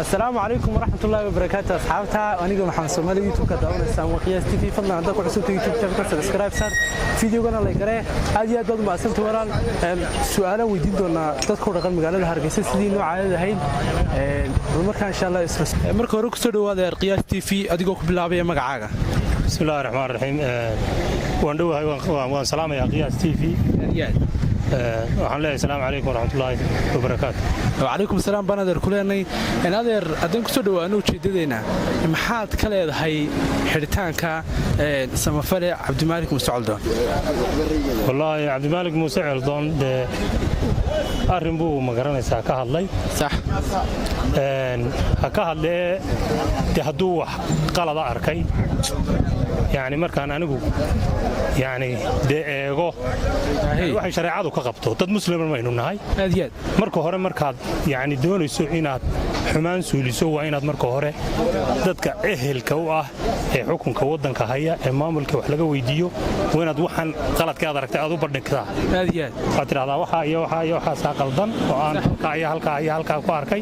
Asalaamu calaykum waraxmatullaahi wabarakaatu, asxaabta. Aniga Maxamed Soomaali, YouTube-ka daawanaysaan waa Qiyaas TV. Fadlan haddaa ku cusubta YouTube channelka, subscribe saar, videogana like garee. Aad iyo aad baad u mahadsantay, walaal. Su'aalaan weydiin doonaa dadka u dhaqan magaalada Hargeysa sidii noo caadada ahayd. Bal markaa insha Allah marka hore kusoo dhawaada Qiyaas TV, adigoo ku bilaabaya magacaaga. Bismi illahi raxmaan raxiim. Waan dhowahay, waan salaamayaa Qiyaas TV. Waxaan leeyahay asalaamu calaykum waraxmatullaahi wabarakaatu. Wacalaykum salaam baan adeer ku leenay. Adeer, haddaan kusoo dhawaano ujeeddadeenna, maxaad ka leedahay xidhitaanka samafale Cabdimaalik Muuse Coldoon? Wallaahi, Cabdimaalik Muuse Coldoon dee arrin buu, ma garanaysaa, ka hadlay. Ha ka hadlee dee, hadduu wax qalada arkay, yacni markaan anigu yacni dee eego waxay shareecadu ka qabto, dad muslima maynu nahay. Aad iyo aad. Marka hore markaad yacni doonayso inaad xumaan suuliso, waa inaad marka hore dadka ehelka u ah ee xukunka waddanka haya ee maamulka wax laga weydiiyo. Waa inaad waxaan qaladka aad aragtay aad u bandhigtaa. Aad iyo aad. Waad tidhahdaa waxaa iyo waxaa iyo waxaasaa qaldan oo aan halkaa iyo halkaa iyo halkaa ku arkay,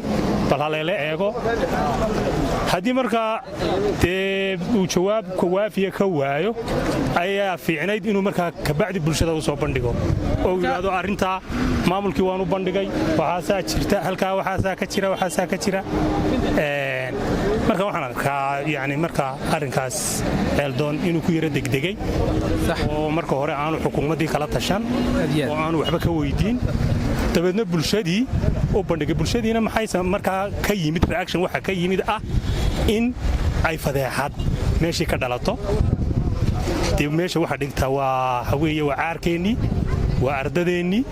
bal haleele eego. Haddii markaa dee uu jawaabka waafiya ka waayo, ayaa fiicnayd inuu markaa kabacdi bulshada u soo bandhigo oo uu yidhaahdo arrintaa maamulkii waan u bandhigay, waxaasaa jirta halkaa, waxaasaa ka jira, waxaasaa ka jira. Marka waxaan arkaa yani marka arrinkaas Ceeldoon inuu ku yaro degdegay oo marka hore aanu xukuumaddii kala tashan oo aanu waxba ka weydiin, dabeedna bulshadii u bandhigay. Bulshadiina maxay markaa ka yimid reaction? Waxa ka yimid ah in ay fadeexad meeshii ka dhalato. Dee meesha waxa dhigtaa waa haweeye, waa caarkeennii, waa ardadeennii,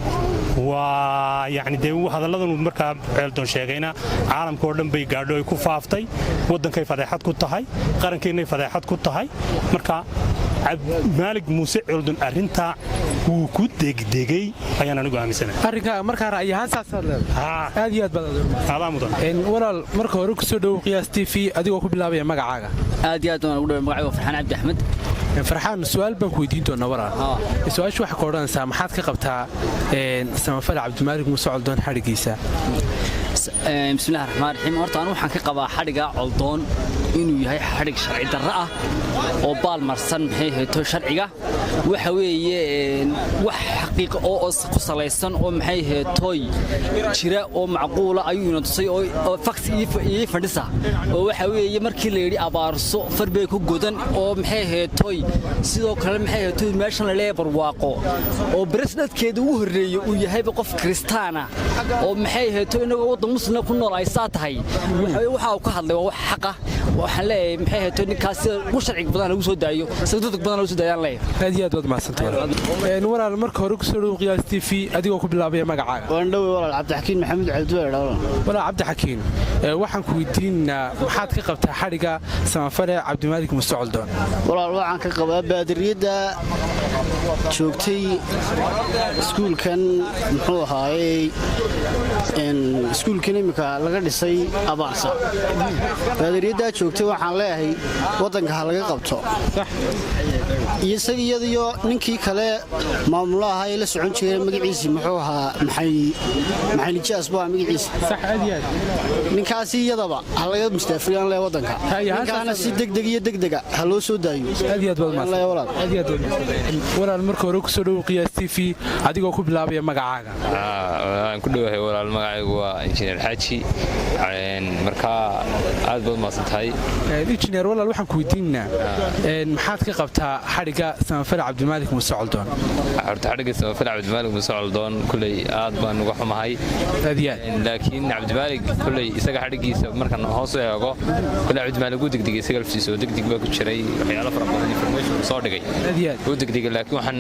waa yani dee hadalladan uu markaa Ceeldoon sheegayna caalamka oo dhan bay gaadho, ay ku faaftay, waddankay fadeexad ku tahay, qarankeennay fadeexad ku tahay. Marka Cabdimaalig Muuse Ceeldon arrintaa wuu ku degdegay ayaan anigu aaminsanahay. Arrinka markaa ra'yi ahaan saasaad leedahay. Aad iyo aad baad. Adaa mudan. Walaal, marka hore kusoo dhowow Qiyaas TV, adigoo ku bilaabaya magacaaga. Aad iyo aad baan ugu dhaway. Magacayga Farxaan Cabdi Axmed. Farxaan, su-aal baan ku weydiin doonaa, walaal. Su-aashu waxay ka odhanaysaa: maxaad ka qabtaa samafale Cabdimaalig Muuse Coldoon xadhigiisa? Bismillahi raxmaan raxiim. Horta anu waxaan ka qabaa xadhiga Coldoon inuu yahay xadhig sharci darro ah oo baal marsan, maxay hayto, sharciga. Waxa weeye wax xaqiiqa oo ku salaysan oo, maxay haytoy, jira oo macquula ayuu ina tusay oo facts iyo fadhisa oo waxa weeye markii la yidhi Abaarso far bay ku godan oo, maxay haytoy, sidoo kale, maxay haytoy, meeshan la leeyahay Barwaaqo oo presidentkeeda ugu horreeyey uu yahayba qof Kiristaana oo, maxay hayto, inagoo waddan Muslima ku nool ay saa tahay, waxa uu ka hadlay waa wax xaqa. Waxaan leeyahay, maxay hayto, ninkaas sida ugu sharciga badan lagu soo daayo, sida dad badan lagu soo daayaan leeyahay. Aad iyo aad baad mahadsantahay, walaal. Marka hore kusoo dhow Qiyaas TV, adigoo ku bilaabaya magacaaga. Waan dhowey, walaal. Cabdixakiin Maxamuud Cabdiweel. Walaal Cabdixakiin, waxaan ku weydiinaynaa maxaad ka qabtaa xadhiga samafale Cabdimaalik Muuse Coldoon? Walaal, waxaan ka qabaa baadiriyadda joogtay iskuulkan, muxuu ahaayey, iskuulkan iminka laga dhisay Abaarsa, baadiriyaddaa joogtay waxaan leeyahay waddanka ha laga qabto, iyo isaga iyadiyo ninkii kale maamulaha ahaa ee la socon jiray. Magaciisii muxuu ahaa? Maxay Nijaas buu ahaa magaciisa. Ninkaasi iyadaba ha laga mustaafuriyaan leeyahay waddanka. Ninkaana si degdeg iyo degdega ha loo soo daayo. Aad iyo aad. Walaal, marka hore kusoo dhowow Qiyaas TV, adigoo ku bilaabaya magacaaga. Waan ku dhowahay, walaal. Magacaygu waa Injineer Xaaji. Markaa aad baad umahadsan tahay. Injineer, walaal, waxaan ku weydiinaynaa maxaad ka qabtaa xadhigga samafale Cabdimaalik Muuse Coldoon? Horta xadhigga samafale Cabdimaalik Muuse Coldoon kuley aad baan uga xumahay. Aad iyo aad. Laakiin Cabdimaalik kuley isaga xadhiggiisa markaan hoos u eego, kuley Cabdimaalik wuu degdegay isaga laftiisa oo degdeg baa ku jiray, waxyaalo fara badan information uu soo dhigay. Aad iyo aad. Wuu degdegay, laakiin waxaan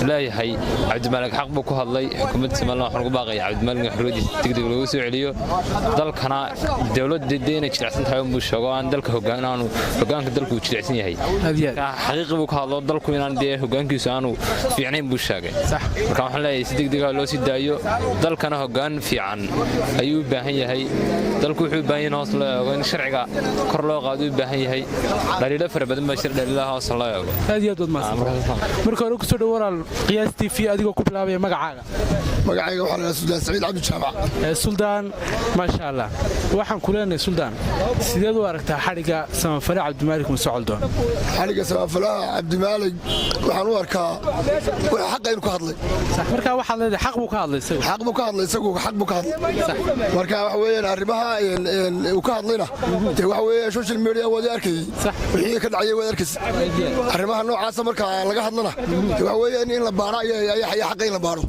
leeyahay Cabdimaalik xaq buu ku hadlay. Xukuumadda Somaliland waxaan ugu baaqaya Cabdimaalik in xorriyadiisa degdeg loogu soo celiyo. Dalkana dowladda dee inay jilicsan tahay unbuu sheego, aan dalka hoggaan aanu hoggaanka dalku uu jilicsan yahay. Aad iyo aad. Xaqiiqi buu ka hadlo, dalku inaan dee hoggaankiisu aanu fiicnayn buu sheegay. Marka waxaan leeyahay si degdega loo sii daayo. Dalkana hoggaan fiican ayuu u baahan yahay. Dalku wuxuu u baahan yahay in hoos loo eego, in sharciga kor loo qaado u baahan yahay. Dhaliilo fara badan baa jira, dhaliilaha hoos loo eego. Aad iyo aad baad mahadsan. Marka hore kusoo dhow, walaal, Qiyaas TV. TV adigoo ku bilaabaya magacaaga. Magacayga waxaa la Suldaan Saciid Cabdi Jaamac. Suldaan, maasha Allah, waxaan ku leenahay Suldaan, sideed u aragtaa xadhigga samafale Cabdimaalik Muuse Coldoon? Xadhigga samafalaha Cabdimaalig waxaan u arkaa wax xaqa inuu ka hadlay. Markaa waxaad leedahay xaq buu ka hadlay isagu? Xaq buu ka hadlay isagu, xaq buu ka hadlay. Marka waxa weeyaan arrimaha uu ka hadlayna dee waxa weeye social media waad arkayay, wixii ka dhacayay waad arkaysa. Arrimaha noocaasa marka laga hadlana dee waxa weeyaan in la baaro ayaa xaqa, in la baaro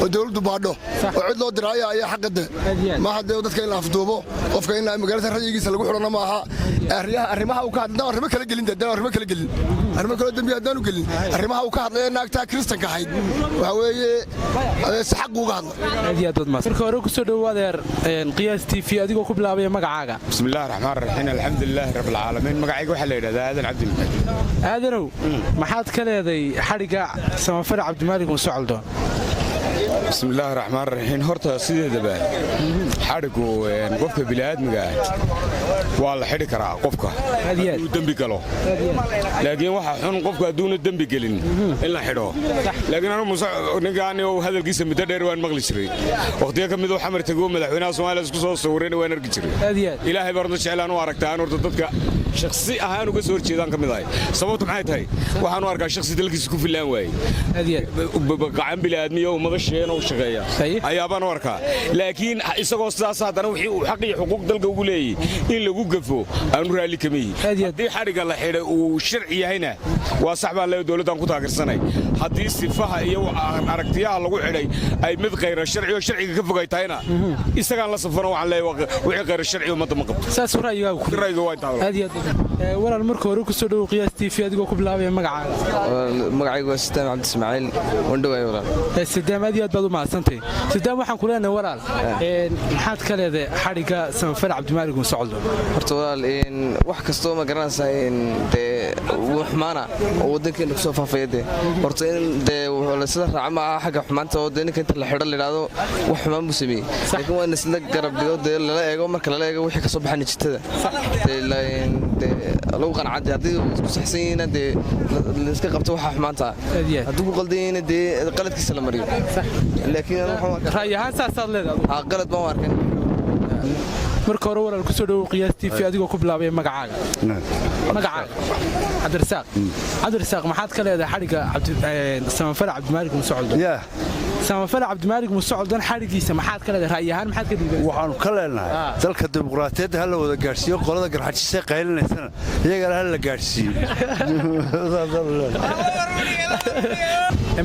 oo dowladdu baadho oo cid loo diraayo ayaa xaqa de. Maaha dee dadka in la afduubo, qofka in magaalada ra'yigiisa lagu xidhana maaha. Arrimaha uu ka hadlay arrimo kala gelin, dee arrimo kala gelin, arrimo kala dambi haddaanu gelin, arrimaha uu ka hadlay naagtaa Kiristanka ahayd waxa weeye si xaq uga hadlay. Aad iyo aad baad mahadsan. Marka hore kusoo dhowaad Qiyaas TV adigoo ku bilaabaya magacaaga. بسم الله الرحمن الرحيم، الحمد لله رب العالمين. Magacayga waxaa la yidhahdaa Aadan Cabdilmaad. Aadanow, maxaad ka leeday xadhigga samafale Cabdimaalik Muuse Coldoon? بسم الله الرحمن الرحيم. Horta sideedaba xadhigu qofka bini'aadmiga ah waa la xidhi karaa qofka hadduu dembi galo, laakiin waxa xun qofka hadduuna dembi gelin in la xidho. Laakiin anu Muuse ninkaan oo hadalkiisa muddo dheer waan maqli jiray, waqtiyo ka mid uu Xamar tego madaxweynaha Soomaaliya isku soo sawirayna waan arki jiray. Ilaahay baa runta jeclaan u aragtaa. Aan horta dadka shakhsi ahaan uga soo horjeedaan ka mid ahay. Sababtu maxay tahay? Waxaan u arkaa shakhsi dalkiisa ku fillaan waayey, gacan bini'aadmiyo ummado sheena u shaqeeya ayaabaan u arkaa. Laakiin isagoo sidaas haddana wixii uu xaq iyo xuquuq dalka ugu leeyay in lagu gafo aanu raalli kama yihi. Haddii xadhigga la xidhay uu sharci yahayna waa sax baa leeyahay, dowladdan ku taageersanay. Haddii sifaha iyo aragtiyaha lagu xidhay ay mid khayra sharci oo sharciga ka fogay tahayna, isagaan la safano, waxaan leeyahay wixii khayra sharci ummadda ma qabto. Saas ra'yigaagu ku ra'yiga waa intaa. Aad iyo aad. Walaal, marka hore kusoo dhowow Qiyaas TV adigoo ku bilaabaya magacaaga. Magacaygu waa Sidaam Cabdi Ismaaciil, wandhowaay walaal. Sidaam, aad iyo aad baad u mahadsantahay. Sidaam, waxaan ku leenahay walaal, maxaad ka leedahay xadhigga samafale Cabdimaalik Muuse Coldoon? Horta walaal, wax kastoo ma garanaysaa dee wuu xumaana oo waddankeena kusoo faafaya dee horta in dee laysla raaco maaha xagga xumaanta oo dee ninka inta la xidho la yidhaahdo wax xumaan buu sameeyey, laakiin waa in isla garab dhigo dee lala eego, marka lala eego wixii kasoo baxa natiijada dee lagu qancaa. Dee haddii ku saxsan yihiina dee layska qabto waxa xumaanta, hadduu ku qaldan yahayna dee qaladkiisa la mariyo. Laakiin ra'yi ahaan saasaad leedahay? Haa, qalad baan u arkay. Marka hore walaal kusoo dhowow Qiyaas TV adigoo ku bilaabaya magacaaga. Magacaaga? Cabdirasaaq. Cabdirasaaq, maxaad ka leedahay xadhigga samafale Cabdimaalik Muuse Coldoon? Samafale Cabdimaalik Muuse Coldoon xadhiggiisa maxaad ka leedahay ra'yi ahaan, maxaad ka dhiibanaysaa? Waxaanu ka leenahay dalka dimuqraatiyadda ha la wada gaadhsiiyo. Qolada Garxajisee qaylinaysan iyagana ha la gaadhsiiyo.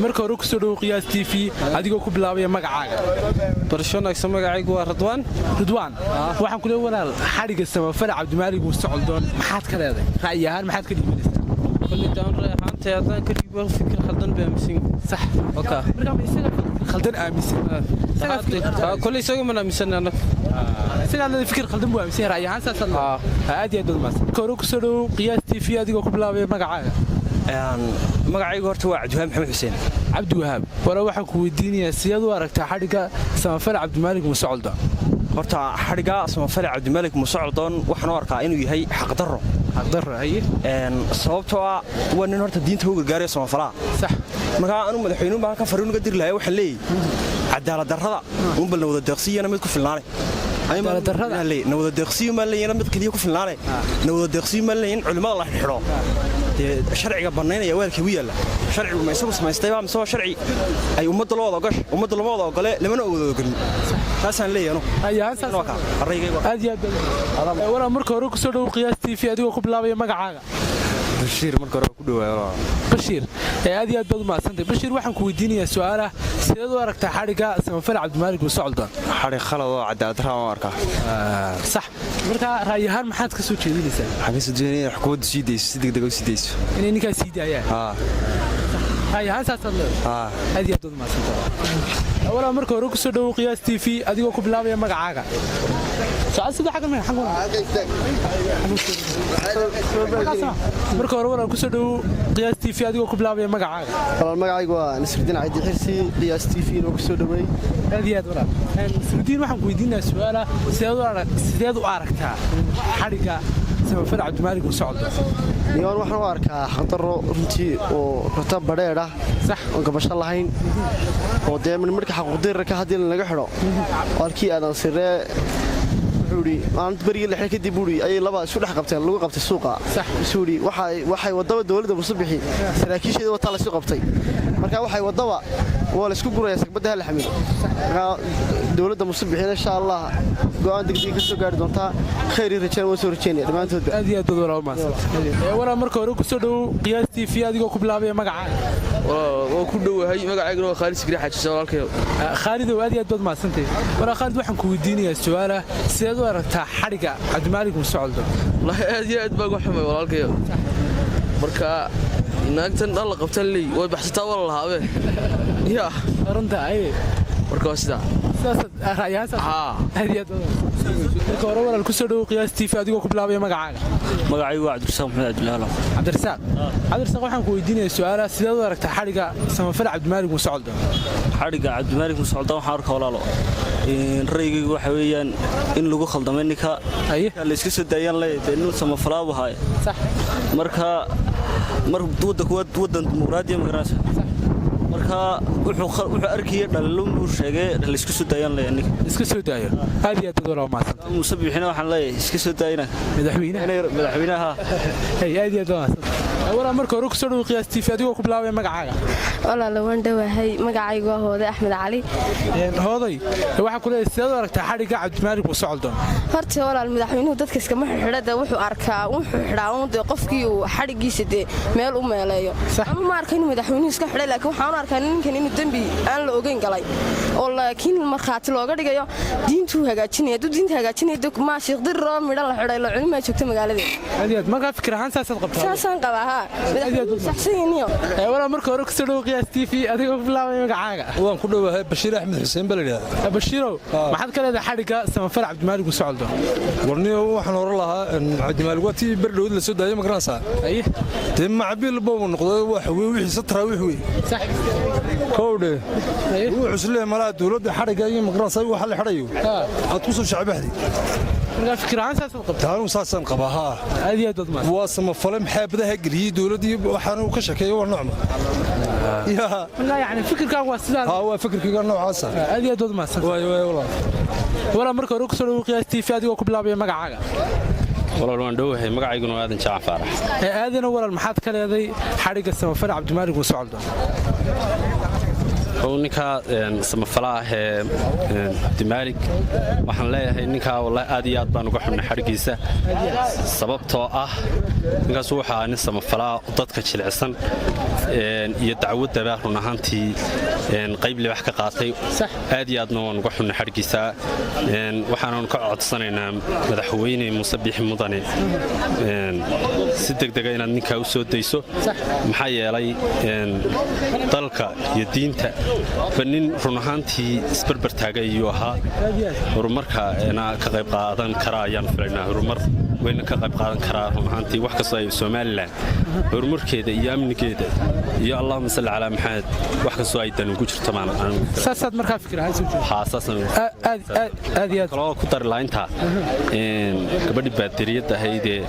Marka hore kusoo dhowow Qiyaas TV adigoo ku bilaabaya magacaaga. Barasho wanaagsan, magacaygu waa Radwaan. Ridwaan, waxaan ku leeyahay walaal, xadhigga samafale Cabdimaalik Muuse Coldoon maxaad ka leedahay ra'yi ahaan, maxaad ka dhiibanaysaa? Kulli daan ra'yi ahaantay haddaan ka dhiibo, fikir khaldan bay aaminsan. Sax. Okay. Marka ma isaga khaldan aaminsan? Kulli isaga mana aaminsan annaga. Isagaa leedahay fikir khaldan buu aaminsan yahay, ra'yi ahaan saasaad leedahay. Aad iyo aad baad mahadsan. Marka hore kusoo dhowow Qiyaas TV adigoo ku bilaabaya magacaaga. Magacaygu horta waa Cabdiwahaab Maxamed Xuseen. Cabdiwahaab, walaal, waxaan ku weydiinayaa siyaad u aragtaa xadhigga samafale Cabdimaalik Muuse Coldoon? Horta xadhigga samafale Cabdimaalik Muuse Coldoon waxaan u arkaa inuu yahay xaqdarro. Xaqdarro, haye. Sababtoo ah waa nin horta diinta u gargaarayo samafalaha. Sax. Markaa anuu madaxweynuhu baan halkan fariin uga diri lahay, waxaan leeyahay cadaalad darrada un bal nawada deeqsiyana mid ku filnaanay nawada deeqsiyo maan leeyana mid keliya ku filnaanay nawada deeqsiyo maan leeyin culimmada la xidho dee sharciga bannaynaya weelkii u yaalla. Sharcigu ma isagu samaystayba mise waa sharci ay ummadda loo wada ogasha? Ummadda lama wada ogole, lamana wada ogolin, taasaan leeyahay. Aad iyo aad. Walaal, marka hore kusoo dhowow Qiyaas TV adigoo ku bilaabaya magacaaga. Bashiir, marka hore ku dhawaado. Bashiir, aad iyo aad baad u mahadsantahay. Bashiir, waxaan ku weydiinayaa su'aalaha: sideed u aragtaa xadhigga samafale Cabdimaalik Muuse Coldoon? Xadhig khalad oo cadaalad darro aan u arkaa. Sax. Marka ra'yi ahaan maxaad ka soo jeedinaysaa? Waxaan ka soo jeedinayaa xukuumaddu sii dayso, si degdeg u sii dayso. Inay ninkaas sii daayaan? Ra'yi ahaan saasaad leedahay. Aad iyo aad baad u mahadsantahay. Walaal, marka hore kusoo dhowow Qiyaas TV adigoo ku bilaabaya magacaaga. Su'aal sida xaggan ma xaggan. Marka hore walaal kusoo dhowow Qiyaas TV adigoo ku bilaabaya magacaaga. Walaal, magacaygu waa Nasruddin Cabdi Xirsi. Qiyaas TV inoo kusoo dhaweey. Aad iyo aad walaal. Nasruddin, waxaan ku weydiinayaa su'aala: sideed u aragtaa xadhigga Samafal Cabdimaalig Muuse Coldoon? Niyoon waxaan u arkaa xaqdarro runtii oo rata badheedh ah oon gabasho lahayn oo dee midhmidhka xaquuqdirirka haddii lanaga xidho. Halkii Aadan Siree wuxuu idhi maalinta berigii la xidhay kadib buuhi ayay laba isku dhex qabteen, lagu qabtay suuqa. Isuu idhi waxay wadaba dowladda Musubixi saraakiisheeda wataa laysu qabtay. Marka waxay wadaba waa laysku gurayaa sagbadda hala xamilo. Marka dowladda Musubixina insha Allah go'aan degdeg ka soo gaari doontaa. Khayr iyo rajaan waan soo rajeynaya dhammaantoodba. Aad iyo aad baad walaal mahadsan. Walaal, marka hore kusoo dhowow Qiyaas TV adigoo ku bilaabaya magacaaga. Waa ku dhowahay, magacayguna waa Khaalid Sigri Xaajisa, walaalkayo. Khaalidow, aad iyo aad baad mahadsantahay. Walaal Khaalid, waxaan ku weydiinayaa su'aala: sideed u aragtaa xadhiga Cabdimaalig Muuse Coldoon? Wallaahi aad iyo aad baan uga xumay, walaalkayo. Marka naagtan dhan la qabtan ley way baxsataa waa la lahaabe ya. Runta ay. Marka waa sidaa. Aad iyo aad. Marka hore walaal kusoo dhowow Qiyaas TV adigoo ku bilaabaya magacaaga. Magacaygu waa Cabdirasaaq Maxamed Cabdilahalo. Cabdirasaaq, Cabdirasaaq, waxaan ku weydiinayaa su'aala: sideed u aragtaa xadhiga Samafal Cabdimaalig Muuse Coldoon? Xadhigga Cabdimaalig Muuse Coldoon waxaan arka, walaalo, ra'yigaygu waxa weeyaan in lagu khaldamay ninka la iska soo daayaan le dee nin samafalaabu haaye. Marka mar waddanku waa waddan dimuqraadiya, magaranaysa. Marka wuxuu arkaya dhalilun buu sheegay, la iska soo daayaan leeyahay ninka. Iska soo daayo. Aad iyo aad baad walaal mahadsan. Muuse Bixina waxaan leeyahay iska soo daayina. Madaxweynaha. Madaxweynaha. Hey, aad iyo aad baad mahadsan. Walaal, marka hore kusoo dhowow Qiyaas TV adigoo ku bilaabaya magacaaga. Walaala, waan dhowahay. Magacaygu waa Hoode Axmed Cali. Hooday, waxaa ku leeyahay sideed u aragtaa xadhigga Cabdimaalig Muuse Coldoon? Horta walaal, madaxweynuhu dadka iskama xidhxidha dee. Wuxuu arkaa wuxuu xidhaa uun dee qofkii uu xadhiggiisa dee meel u meeleeyo. Ama ma arka inuu madaxweynuhu iska xidhay, laakiin waxaan u arkaa ninkan inuu dembi aan la ogeyn galay oo laakiin markhaati looga dhigayo diintuu hagaajinaya. Hadduu diinta hagaajinaya de maa shiikhdiroo midhan la xidhay la culimaa joogta magaaladeeda. Aad iyo aad. Markaa fikir ahaan saasaad qabtaa? Saasaan qabaa, haa, madaxweynuhu saxsan yiniyo. Walaal, marka hore kusoo dhowow Qiyaas TV adigoo ku bilaabaya magacaaga. Waan ku dhowahay, Bashiir Axmed Xuseen baa la yidhahdaa. Bashiirow, maxaad ka leedahay xadhigga Samafal Cabdimaalig Muuse Coldoon? Warniyo, waxaan oran lahaa Cabdimaalig waa tii berdhowd la soo daayay, ma garanaysaa? Dee macabiil buu noqday, waxa weye wixiisa taraawiix wey kowdhe wuxuu isleeyahay malaha dowladda xadhigga iyo ma garanaysaa waxa la xidhayo aad ku soo shacbaxdi. Markaa fikir ahaan saasaad qabtaa? Anigu saasaan qabaa, haa. Aad iyo aad baad mahadsan. Waa samafale maxaa badaha geliyey dowladdii waxaana uu ka sheekeeyey waa nocma. Markaa yacni fikirkaagu waa sidaa? Haa, waa fikirkayga noocaasa. Aad iyo aad baad mahadsan. Waay waay walaal. Walaal, marka hore kusoo dhowow Qiyaas TV adigoo ku bilaabaya magacaaga. Walaal, waan dhowahay, magacayguna waa Aadan Jaacan Faarax. Aadana, walaal, maxaad ka leeday xadhigga Samafal Cabdimaalig Muuse Coldoon? Ow, ninkaa samafala ah ee Cabdimaalig waxaan leeyahay ninkaa wallahi aad iyo aad baan uga xunnay xadhiggiisa, sababtoo ah ninkaas wuxuu ahaa nin samafalaa oo dadka jilicsan iyo dacwaddaba run ahaantii qayb libax ka qaatay. Aad iyo aadna waan uga xunnay xadhiggiisa. Waxaananu ka codsanaynaa madaxweyne Muuse Biixi Mudane si degdega inaad ninkaa u soo dayso, maxaa yeelay dalka iyo diinta ba nin run ahaantii isbarbar taagay ayuu ahaa. Horumarkana ka qayb qaadan kara ayaan filaynaa, horumar weyna ka qayb qaadan karaa run ahaantii wax kastoo ay Somalilan horumarkeeda iyo amnigeeda iyo allahuma salli calaa Maxamed wax kastoo ay dan ugu jirto baan anigu. Saasaad markaa fikir ahaan soo jeedaa? Haa, saasaan. Aad aad iyo aad. Kaloo ku dari lahaa intaa gabadhii baadiriyadda ahaydee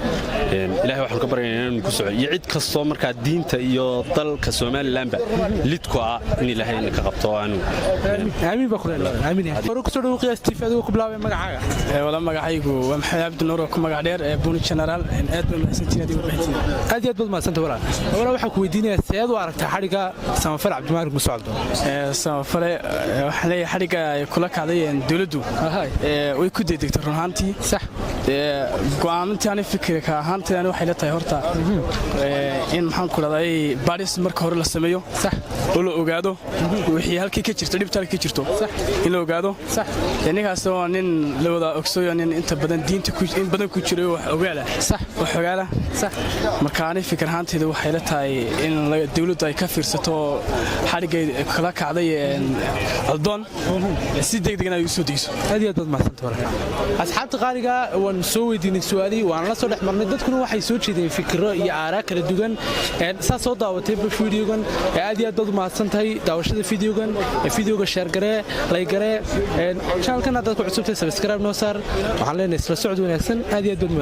Ilaahay waxaan ka baryaynaa inaanu ku soco iyo cid kastoo markaa diinta iyo dalka Somalilanba lidku ah in Ilaahayna ka qabto oo aanu. Aamiin baa ku leedahay. Aamiin. Hore kusoo dhowow Qiyaas TV adigoo ku bilaabaya magacaaga. Wala, magacaygu waa Maxamed Cabdi Nuur oo ku magac dheer ee Buuni General. Aad baa mahadsantiin adigu bixintiin. Aad iyo aad baad mahadsantay walaal. Walaal, waxaan ku weydiinayaa seed u aragtaa xadhigga Samafal Cabdimaalig Muuse Coldoon? Samafale waxaan leeyahay xadhigga ay kula kacday dowladdu way ku degdegtay run ahaantii. Sax. Go'aamintii ani fikirka ahaantii ani waxay la tahay horta in maxaan ku dhahday baadhis marka hore la sameeyo. Sax. Oo la ogaado wixii halkii ka jirto, dhibta halkii ka jirto in la ogaado. Sax. Ninkaas waa nin la wada ogsoyo, nin inta badan diinta in badan ku jiray, wax ogaala. Sax. Wax ogaala. Sax. Marka ani fikir ahaantayda waxay la tahay in dowladdu ay ka fiirsato xadhiggay kala kacday Coldoon si degdegna ay u soo degso. Aad iyo aad baad mahadsantay walaal. Asxaabta qaaliga, waan soo weydiinay su'aalihii, waan la soo dhex marnay, dadkuna waxay soo jeedeen fikirro iyo aaraa kala duwan. Saa soo daawatay videogan, aad iyo aad baad u mahadsan tahay daawashada videogan. Videoga share garee, like garee, channelkan haddaad ku cusubtahay subscribe noo saar. Waxaan leenahay isla socod wanaagsan. Aad iyo aad baad